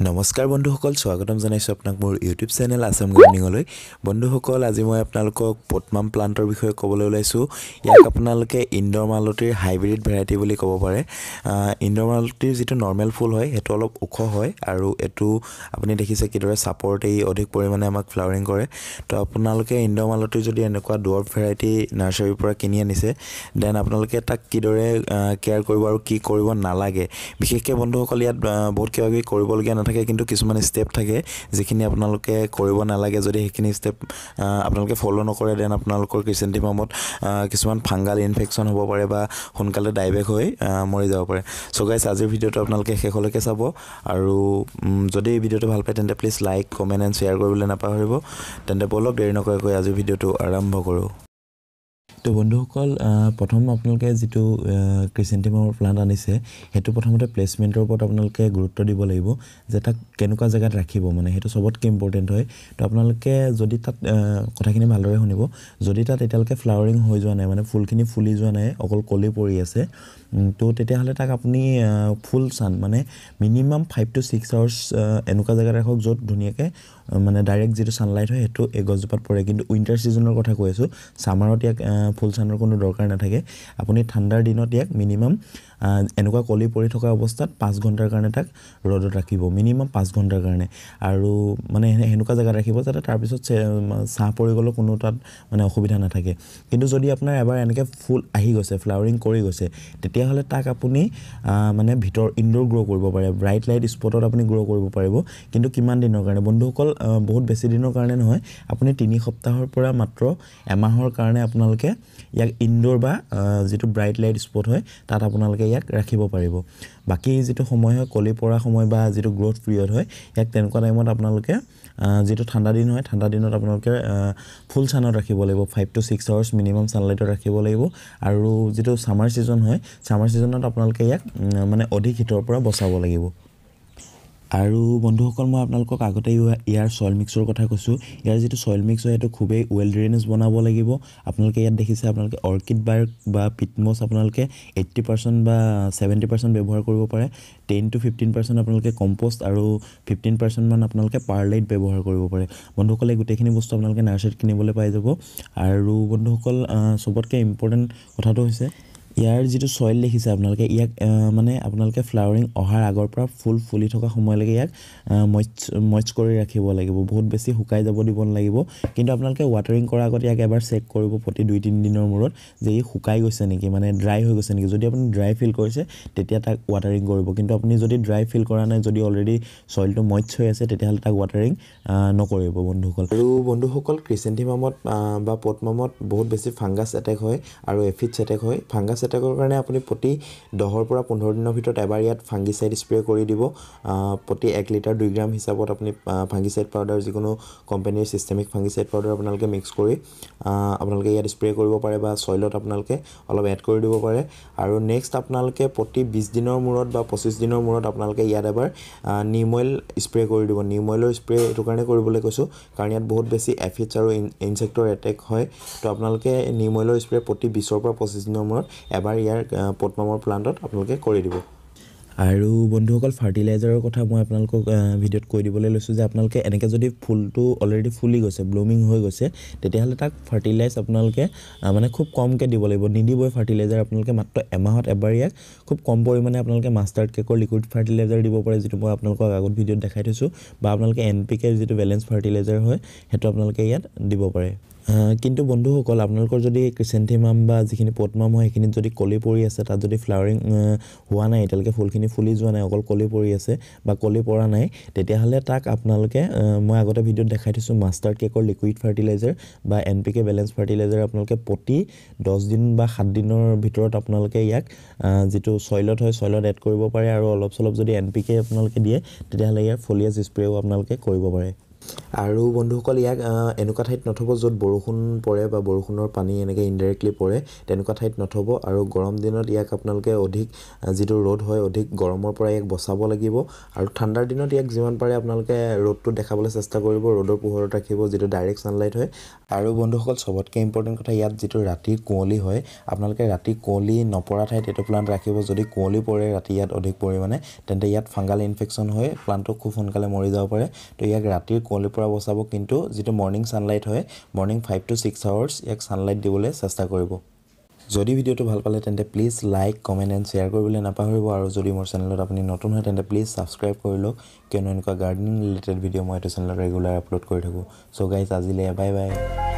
নমস্কাৰ বন্ধুসকল, স্বাগতম জনাইছোঁ আপোনাক মোৰ ইউটিউব চেনেল আছাম গাৰ্ডেনিঙলৈ। বন্ধুসকল, আজি মই আপোনালোকক পদ্মাম প্লাণ্টৰ বিষয়ে ক'বলৈ ওলাইছোঁ। ইয়াক আপোনালোকে ইন্দ্ৰমালতীৰ হাইব্ৰিড ভেৰাইটি বুলি ক'ব পাৰে। ইন্দ্ৰমালতীৰ যিটো নৰ্মেল ফুল হয় সেইটো অলপ ওখ হয় আৰু এইটো আপুনি দেখিছে কিদৰে চাপৰতে ই অধিক পৰিমাণে আমাক ফ্লাৱাৰিং কৰে। তো আপোনালোকে ইন্দ্ৰমালতীৰ যদি এনেকুৱা ডুৱৰ্ফ ভেৰাইটি নাৰ্চাৰীৰ পৰা কিনি আনিছে, then আপোনালোকে তাক কিদৰে কেয়াৰ কৰিব আৰু কি কৰিব নালাগে। বিশেষকৈ বন্ধুসকল, ইয়াত বহুত কিবা কিবি কৰিবলগীয়া নাথাকে, কিন্তু কিছুমান ষ্টেপ থাকে যিখিনি আপোনালোকে কৰিব নালাগে। যদি সেইখিনি ষ্টেপ আপোনালোকে ফ'ল' নকৰে, then আপোনালোকৰ ক্ৰিচেণ্টিমামত কিছুমান ফাংগাল ইনফেকশ্যন হ'ব পাৰে বা সোনকালে ডাইবেক হৈ মৰি যাব পাৰে। চ' গাইজ, আজিৰ ভিডিঅ'টো আপোনালোকে শেষলৈকে চাব আৰু যদি এই ভিডিঅ'টো ভাল পায় তেন্তে please like, comment and share কৰিবলৈ নাপাহৰিব। তেন্তে ব'লক, দেৰি নকৰাকৈ আজিৰ ভিডিঅ'টো আৰম্ভ কৰোঁ। তো বন্ধুসকল, প্ৰথম আপোনালোকে যিটো ক্ৰিচেণ্টিমামৰ প্লাণ্ট আনিছে সেইটো প্ৰথমতে প্লেচমেণ্টৰ ওপৰত আপোনালোকে গুৰুত্ব দিব লাগিব যে তাক কেনেকুৱা জেগাত ৰাখিব, মানে সেইটো চবতকৈ ইম্পৰ্টেণ্ট হয়। তো আপোনালোকে যদি তাত কথাখিনি ভালদৰে শুনিব, যদি তাত এতিয়ালৈকে ফ্লাৱাৰিং হৈ যোৱা নাই, মানে ফুলখিনি ফুলি যোৱা নাই, অকল কলি পৰি আছে, তো তেতিয়াহ'লে তাক আপুনি ফুল ছান, মানে মিনিমাম 5 টু 6 আৱাৰ্ছ এনেকুৱা জেগাত ৰাখক য'ত ধুনীয়াকৈ মানে ডাইৰেক্ট যিটো ছানলাইট হয় সেইটো এই গছজোপাত পৰে। কিন্তু উইণ্টাৰ ছিজনৰ কথা কৈ আছোঁ, ছামাৰত ইয়াক ফুল ছানৰ কোনো দৰকাৰ নাথাকে। আপুনি ঠাণ্ডাৰ দিনত ইয়াক মিনিমাম এনেকুৱা কলি পৰি থকা অৱস্থাত 5 ঘণ্টাৰ কাৰণে তাক ৰ'দত ৰাখিব, মিনিমাম 5 ঘণ্টাৰ কাৰণে। আৰু মানে সেনেকুৱা জেগাত ৰাখিব যাতে তাৰপিছত ছাঁ পৰি গ'লেও কোনো তাত মানে অসুবিধা নাথাকে। কিন্তু যদি আপোনাৰ এবাৰ এনেকৈ ফুল আহি গৈছে, ফ্লাৱাৰিং কৰি গৈছে, তেতিয়াহ'লে তাক আপুনি মানে ভিতৰ ইনড'ৰ গ্ৰ' কৰিব পাৰে, ব্ৰাইট লাইট স্পটত আপুনি গ্ৰ' কৰিব পাৰিব। কিন্তু কিমান দিনৰ কাৰণে বন্ধুসকল? বহুত বেছি দিনৰ কাৰণে নহয়, আপুনি 3 সপ্তাহৰ পৰা মাত্ৰ এমাহৰ কাৰণে আপোনালোকে ইয়াক ইনড'ৰ বা যিটো ব্ৰাইট লাইট স্পট হয় তাত আপোনালোকে ইয়াক ৰাখিব পাৰিব। বাকী যিটো সময় হয়, কলি পৰা সময় বা যিটো গ্ৰ'থ পিৰিয়ড হয়, ইয়াক তেনেকুৱা টাইমত আপোনালোকে যিটো ঠাণ্ডা দিন হয়, ঠাণ্ডা দিনত আপোনালোকে ফুল ছানত ৰাখিব লাগিব, 5 টু 6 আৱাৰ্ছ মিনিমাম ছানলাইটত ৰাখিব লাগিব। আৰু যিটো ছামাৰ ছিজন হয়, ছামাৰ ছিজনত আপোনালোকে ইয়াক মানে অধিক হিটৰ পৰা বচাব লাগিব। আৰু বন্ধুসকল, মই আপোনালোকক আগতে ইয়াৰ ছইল মিক্সৰ কথা কৈছোঁ। ইয়াৰ যিটো ছইল মিক্স হয় সেইটো খুবেই ৱেল ড্ৰেইনেজ বনাব লাগিব। আপোনালোকে ইয়াত দেখিছে, আপোনালোকে অৰ্কিড বাৰ্ক বা পিটমছ আপোনালোকে 80% বা 70% ব্যৱহাৰ কৰিব পাৰে। 10 টু 15% আপোনালোকে কম্প'ষ্ট আৰু 15%মান আপোনালোকে পাৰলাইট ব্যৱহাৰ কৰিব পাৰে। বন্ধুসকল, এই গোটেইখিনি বস্তু আপোনালোকে নাৰ্চাৰীত কিনিবলৈ পাই যাব। আৰু বন্ধুসকল, চবতকৈ ইম্পৰ্টেণ্ট কথাটো হৈছে ইয়াৰ যিটো ছইল দেখিছে আপোনালোকে, ইয়াক মানে আপোনালোকে ফ্লাৱাৰিং অহাৰ আগৰ পৰা ফুল ফুলি থকা সময়লৈকে ইয়াক মইচ কৰি ৰাখিব লাগিব, বহুত বেছি শুকাই যাব দিব নালাগিব। কিন্তু আপোনালোকে ৱাটাৰিং কৰাৰ আগত ইয়াক এবাৰ চেক কৰিব প্ৰতি 2-3 দিনৰ মূৰত যে ই শুকাই গৈছে নেকি, মানে ড্ৰাই হৈ গৈছে নেকি। যদি আপুনি ড্ৰাই ফিল কৰিছে তেতিয়া তাক ৱাটাৰিং কৰিব, কিন্তু আপুনি যদি ড্ৰাই ফিল কৰা নাই, যদি অলৰেডি ছইলটো মইচ হৈ আছে, তেতিয়াহ'লে তাক ৱাটাৰিং নকৰিব বন্ধুসকল। আৰু বন্ধুসকল, ক্ৰিচেণ্টিমামত বা পদ্মামত বহুত বেছি ফাংগাছ এটেক হয় আৰু এফিডছ এটেক হয়। ফাংগাছ এটেকৰ কাৰণে আপুনি প্ৰতি 10ৰ পৰা 15 দিনৰ ভিতৰত এবাৰ ইয়াত ফাংগিচাইড স্প্ৰে কৰি দিব। প্ৰতি 1 লিটাৰ 2 গ্ৰাম হিচাপত আপুনি ফাংগিচাইড পাউডাৰ, যিকোনো কোম্পানীৰ চিষ্টেমিক ফাংগিচাইড পাউডাৰ আপোনালোকে মিক্স কৰি আপোনালোকে ইয়াত স্প্ৰে কৰিব পাৰে বা ছইলত আপোনালোকে অলপ এড কৰি দিব পাৰে। আৰু নেক্সট আপোনালোকে প্ৰতি 20 দিনৰ মূৰত বা 25 দিনৰ মূৰত আপোনালোকে ইয়াত এবাৰ নিম অইল স্প্ৰে কৰি দিব। নিম অইলৰ স্প্ৰে এইটো কাৰণে কৰিবলৈ কৈছোঁ কাৰণ ইয়াত বহুত বেছি এফিডছ আৰু ইনচেক্টৰ এটেক হয়। তো আপোনালোকে নিম অইলৰ স্প্ৰে প্ৰতি 20ৰ পৰা 25 দিনৰ মূৰত এবাৰ ইয়াৰ পদ্মামৰ প্লাণ্টত আপোনালোকে কৰি দিব। আৰু বন্ধুসকল, ফাৰ্টিলাইজাৰৰ কথা মই আপোনালোকক ভিডিঅ'ত কৈ দিবলৈ লৈছোঁ যে আপোনালোকে এনেকৈ যদি ফুলটো অলৰেডি ফুলি গৈছে, ব্লুমিং হৈ গৈছে, তেতিয়াহ'লে তাক ফাৰ্টিলাইজ আপোনালোকে মানে খুব কমকৈ দিব লাগিব, নিদিবই ফাৰ্টিলাইজাৰ। আপোনালোকে মাত্ৰ এমাহত এবাৰ ইয়াক খুব কম পৰিমাণে আপোনালোকে মাষ্টাৰ্ড কেকৰ লিকুইড ফাৰ্টিলাইজাৰ দিব পাৰে, যিটো মই আপোনালোকক আগত ভিডিঅ'ত দেখাই থৈছোঁ, বা আপোনালোকে এন পি কেৰ যিটো বেলেঞ্চ ফাৰ্টিলাইজাৰ হয় সেইটো আপোনালোকে ইয়াত দিব পাৰে। কিন্তু বন্ধুসকল, আপোনালোকৰ যদি ক্ৰিচেণ্টিমাম বা যিখিনি পদ্মাম হয় সেইখিনিত যদি কলি পৰি আছে, তাত যদি ফ্লাৱাৰিং হোৱা নাই এতিয়ালৈকে, ফুলখিনি ফুলি যোৱা নাই, অকল কলি পৰি আছে বা কলি পৰা নাই, তেতিয়াহ'লে তাক আপোনালোকে মই আগতে ভিডিঅ'ত দেখাই থৈছোঁ মাষ্টাৰ্ড কেকৰ লিকুইড ফাৰ্টিলাইজাৰ বা N P K balance fertiliser আপোনালোকে প্ৰতি 10 দিন বা 7 দিনৰ ভিতৰত আপোনালোকে ইয়াক যিটো ছইলত হয় ছইলত এড কৰিব পাৰে। আৰু অলপ চলপ যদি এন পি কে আপোনালোকে দিয়ে তেতিয়াহ'লে ইয়াৰ ফলিয়াজ স্প্ৰেও আপোনালোকে কৰিব পাৰে। আৰু বন্ধুসকল, ইয়াক এনেকুৱা ঠাইত নথ'ব য'ত বৰষুণ পৰে বা বৰষুণৰ পানী এনেকৈ ইনডাইৰেক্টলি পৰে, তেনেকুৱা ঠাইত নথ'ব। আৰু গৰম দিনত ইয়াক আপোনালোকে অধিক যিটো ৰ'দ হয়, অধিক গৰমৰ পৰা ইয়াক বচাব লাগিব। আৰু ঠাণ্ডাৰ দিনত ইয়াক যিমান পাৰে আপোনালোকে ৰ'দটো দেখাবলৈ চেষ্টা কৰিব, ৰ'দৰ পোহৰত ৰাখিব, যিটো ডাইৰেক্ট ছানলাইট হয়। আৰু বন্ধুসকল, চবতকৈ ইম্পৰ্টেণ্ট কথা, ইয়াত যিটো ৰাতিৰ কুঁৱলী হয়, আপোনালোকে ৰাতি কুঁৱলী নপৰা ঠাইত এইটো প্লাণ্ট ৰাখিব। যদি কুঁৱলী পৰে ৰাতি ইয়াত অধিক পৰিমাণে, তেন্তে ইয়াত ফাংগাল ইনফেকশ্যন হৈ প্লাণ্টটো খুব সোনকালে মৰি যাব পাৰে। তো ইয়াক ৰাতিৰ কুঁৱলীৰ পৰা বচাব, কিন্তু যিটো মৰ্ণিং ছানলাইট হয়, মৰ্ণিং 5 টু 6 আৱাৰ্ছ ইয়াক ছানলাইট দিবলৈ চেষ্টা কৰিব। যদি ভিডিঅ'টো ভাল পালে, তেন্তে please like, comment and share কৰিবলৈ নাপাহৰিব। আৰু যদি মোৰ চেনেলত আপুনি নতুন হয়, তেন্তে প্লিজ ছাবস্ক্ৰাইব কৰি লওক, কিয়নো এনেকুৱা গাৰ্ডেনিং ৰিলেটেড ভিডিঅ' মই এইটো চেনেলত ৰেগুলাৰ আপলোড কৰি থাকোঁ। চ' গাইজ, আজিলৈ বাই বাই।